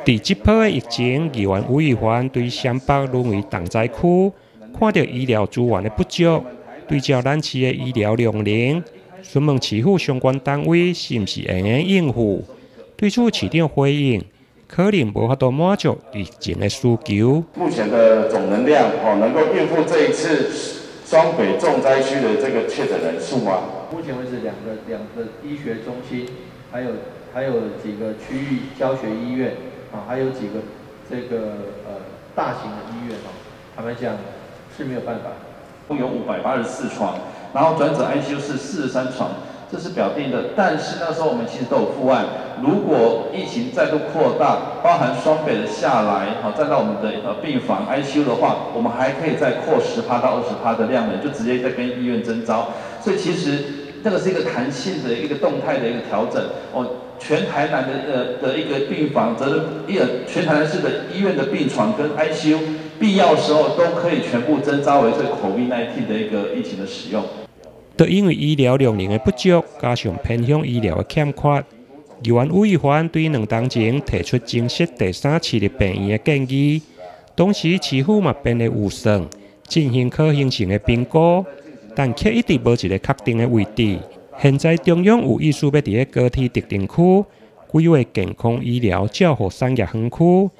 佇這波的疫情，議員吳以環對雙北淪為重災區，看著醫療資源的不足，對照咱市的醫療量能，詢問市府相關單位是毋是會用應付。對此市長回應，可能無法度滿足疫情的需求。目前的總能量哦，能夠應付這一次雙北重災區的這個確診人數嗎？目前為止，兩個醫學中心，還有幾個區域教學醫院啊，還有幾個這個大型的醫院哦，坦白講是沒有辦法。有584床，然後轉診 ICU 是43床，這是表定的。但是那時候我們其實都有附案，如果疫情再度擴大，包含雙北的下來，好再到我們的病房 ICU 的話，我們還可以再擴10趴到20趴的量能，就直接再跟醫院徵召。所以其實這個是一個彈性的一個動態的一個調整。哦，全台南的一個病房，則是一個全台南市的醫院的病床跟 ICU，必要時候都可以全部徵召為這 COVID-19 的一個疫情的使用。就因為醫療量能的不足，加上偏鄉醫療的欠缺，議員吳以環對2冬前提出增設第三市立病院的建議。當時市府嘛編了預算，進行可行性的評估，但卻一直無一個確定的位置。現在中央有意思欲佇咧高鐵特定區規劃健康醫療照護產業園區。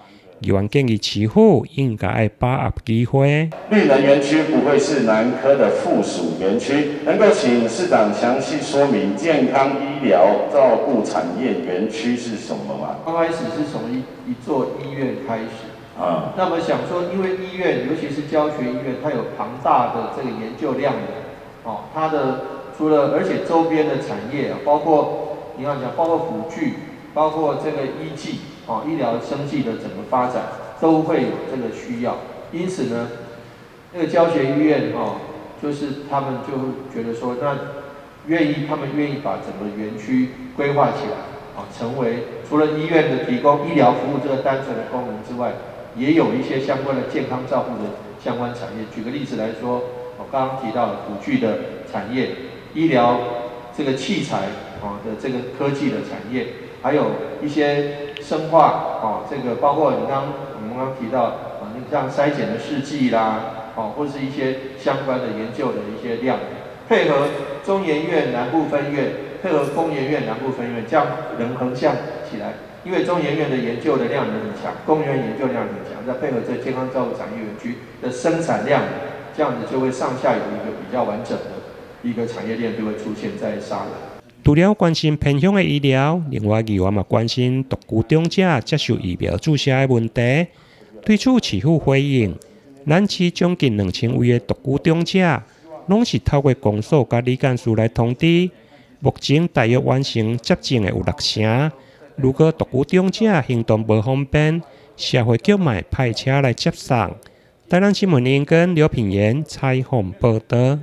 議員建議市府應該愛把握機會。綠能園區不會是南科的附屬園區，能夠請市長詳細說明健康醫療照顧產業園區是什麼嗎？剛開始是從一座醫院開始啊，那麼想說，因為醫院，尤其是教學醫院，它有龐大的這個研究量能，哦，它的除了而且周邊的產業啊，包括你剛講，包括輔具，包括這個醫技。哦，醫療生技的整個發展都會有這個需要，因此呢，那個教學醫院哦，就是他們就會覺得說，那願意他們願意把整個園區規劃起來，啊，成為除了醫院的提供醫療服務這個單純的功能之外，也有一些相關的健康照護的相關產業。舉個例子來說，我剛剛提到了輔具的產業、醫療這個器材啊的這個科技的產業，還有一些生化哦，這個包括你剛我們剛剛提到啊，你像篩檢的試劑啦，哦，或是一些相關的研究的一些量，配合中研院南部分院，配合工研院南部分院，這樣能橫向起來。因為中研院的研究的量能很強，工研院研究量很強，再配合這健康照護產業園區的生產量，這樣子就會上下有一個比較完整的一個產業鏈就會出現在沙崙。除了關心偏鄉的醫療，另外議員嘛關心獨居長者接受疫苗注射的問題。對此市府回應，咱市將近2000位的獨居長者，攏是透過公所佮里幹事來通知。目前大約完成接種的有六成。如果獨居長者行動無方便，社會局嘛會派車來接送。台南新聞林根劉品言採訪報導。